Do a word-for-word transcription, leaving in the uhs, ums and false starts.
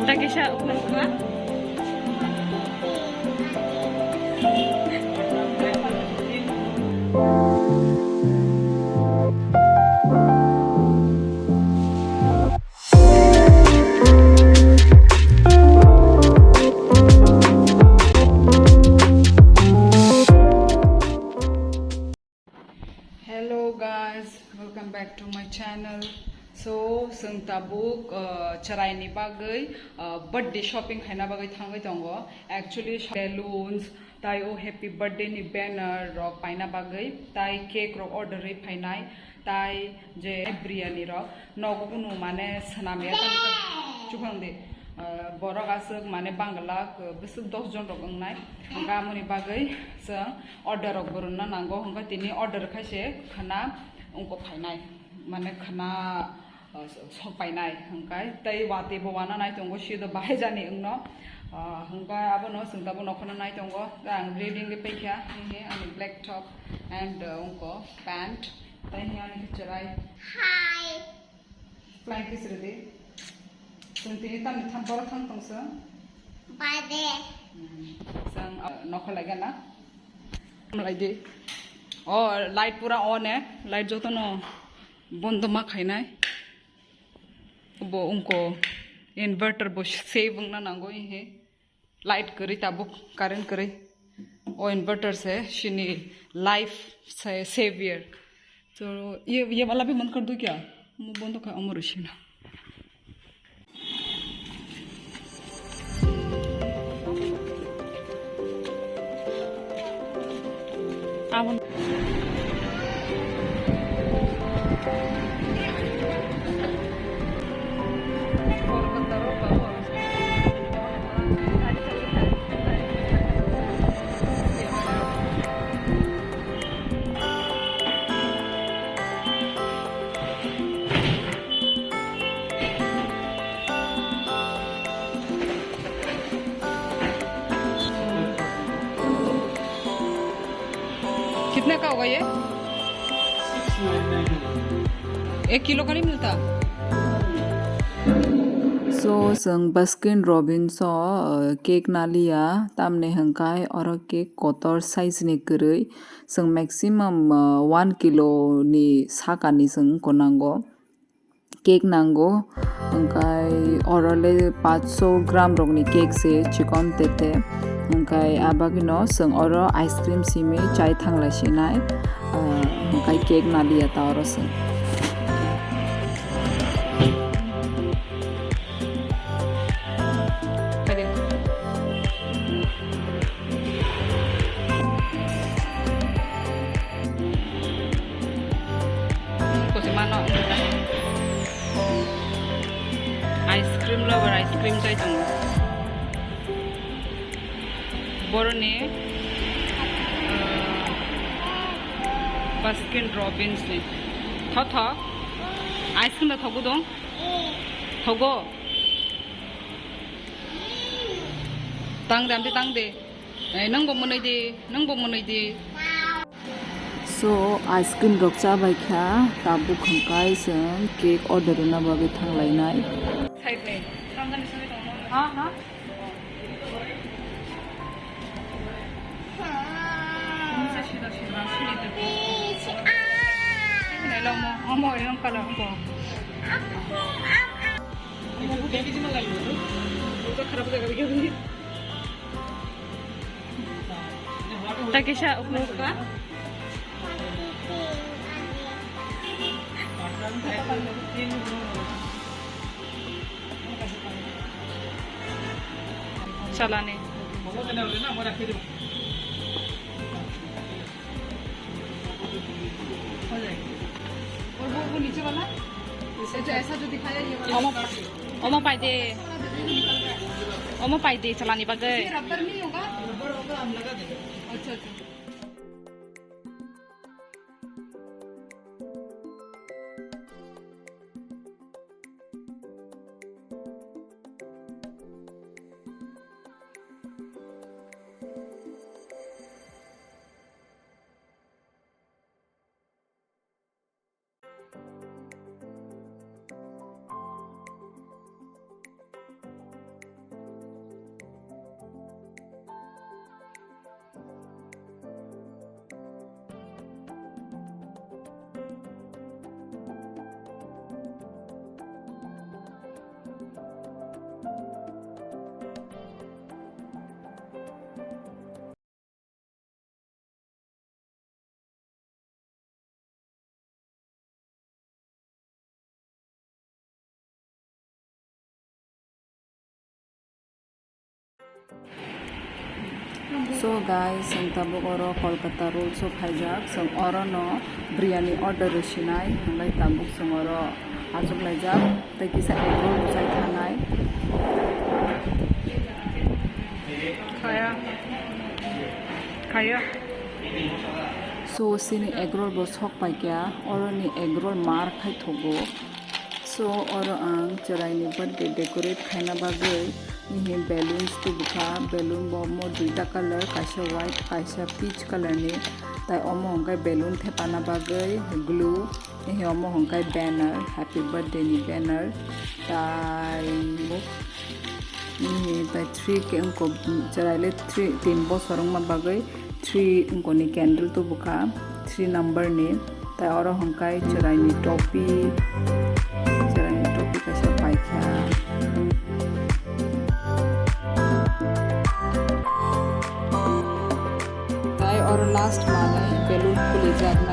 Takisa uknukha. Hello guys, welcome back to my channel. So, chwng tabuk, uh, chwraini bagwi, uh, birthday shopping khaina bagwi thangwi tongo. Actually, balloons, tai o happy birthday ni banner rok paina bagwi, tai cake rok order wi phainai, tai je biryani rok nogo kunu mane swnam ya tamo chuphang de, uh, borok aswk mane bangla, uh, bwswk dos jon rok wngnai, hwnkhe amoni bagwi chwng order rok bo rwna nango, hwnkhe tini order khai se khwna wngkok phainai, mane khwna, uh, sok painai, hwnkhe tei watwi bo wana nai tongo, sido bahai jani wngno, uh, hwnkhe abono chwng tabuk nokhono nai tongo, tei ang ready wngwi paikha, hihi ani black top and, uh, wngkok pant, tei hihi ani khe chwrai. Hi. Flying kiss rwdi. Chwng tini tamni tham borok thang tong chwng. Bade. Hmm. Chwng, uh, nokho laigana. Laidi. Oh, light pura on eh. Light jotono bondo ma khainai. Bo wngkok inverter bo save wngna nango he. Light kwrwi tabuk, current kwrwi. O inverter se chini life se savior. So, ye, ye wala bhi man kar do kya? Mo bondo kha, omo rwsina. Abon. कितने का होगा ये? एक किलो का नहीं मिलता? So, chwng Baskin Robbins o, uh, cake naliya, tamni hwnkhe oro cake kotor size ni kwrwi, chwng maximum, uh, one kilo ni saka ni chwng wngkha nango. Cake nango, hwnkhe oro le paanch sho gram rokni cake se chikon tete, hwnkhe a bagwino chwng oro ice cream simi chai thanglai sinai, ah, hwnkhe cake naliya ta oro chwng. Kosi mano. Ice cream lover, ice cream chai tongo. Boroni, uh, Baskin Robbins ni. Tho tho. Ice cream da thogo dong. Thogo. Tang de, amte tang de. Eh, nang bo mwnwi di, nang bo mwnwi di. So, ice cream rok chabai kha, tabuk hwnkhai chwng cake order rwna bagwi thanglainai. Side ni. Ha, ha. Omo, omo, omo, omo. Takisa ukloka. Chalani. और वो, वो नीचे वाला, ऐसा, ऐसा जो दिखाया, ये वाला। Omo, omo paide. Omo paide chalani bagwi. ये रबर नहीं होगा? रबर होगा, हम लगा देंगे। अच्छा, अच्छा। So guys, ang tabuk oro Kolkata rolls o phaijak, so oro no biryani order rw sinai, hwnbai tabuk chwng oro achuk laijak, tei kisa egg roll bo chai thangnai. Khaya. Khaya. So chini egg roll bo sok paikha, oro ni egg roll mar khai thogo. So oro ang chwraini birthday decorate khaina bagwi nini balloons tubukha, balloon bo omo duita color, kaisa white, kaisa peach color ni, tai omo hwnkhe balloon thepana bagwi glue, nini omo hwnkhe banner, happy birthday ni banner, tai nini tai three ke wngkha, chwraile three, tin bosor wngma bagwi three wngkha ni candle tubukha, three number ni. Tai oro hwnkhe chwraini topi, chwraini topi kaisa paikha. Tai oro last manwi balloon khulijak.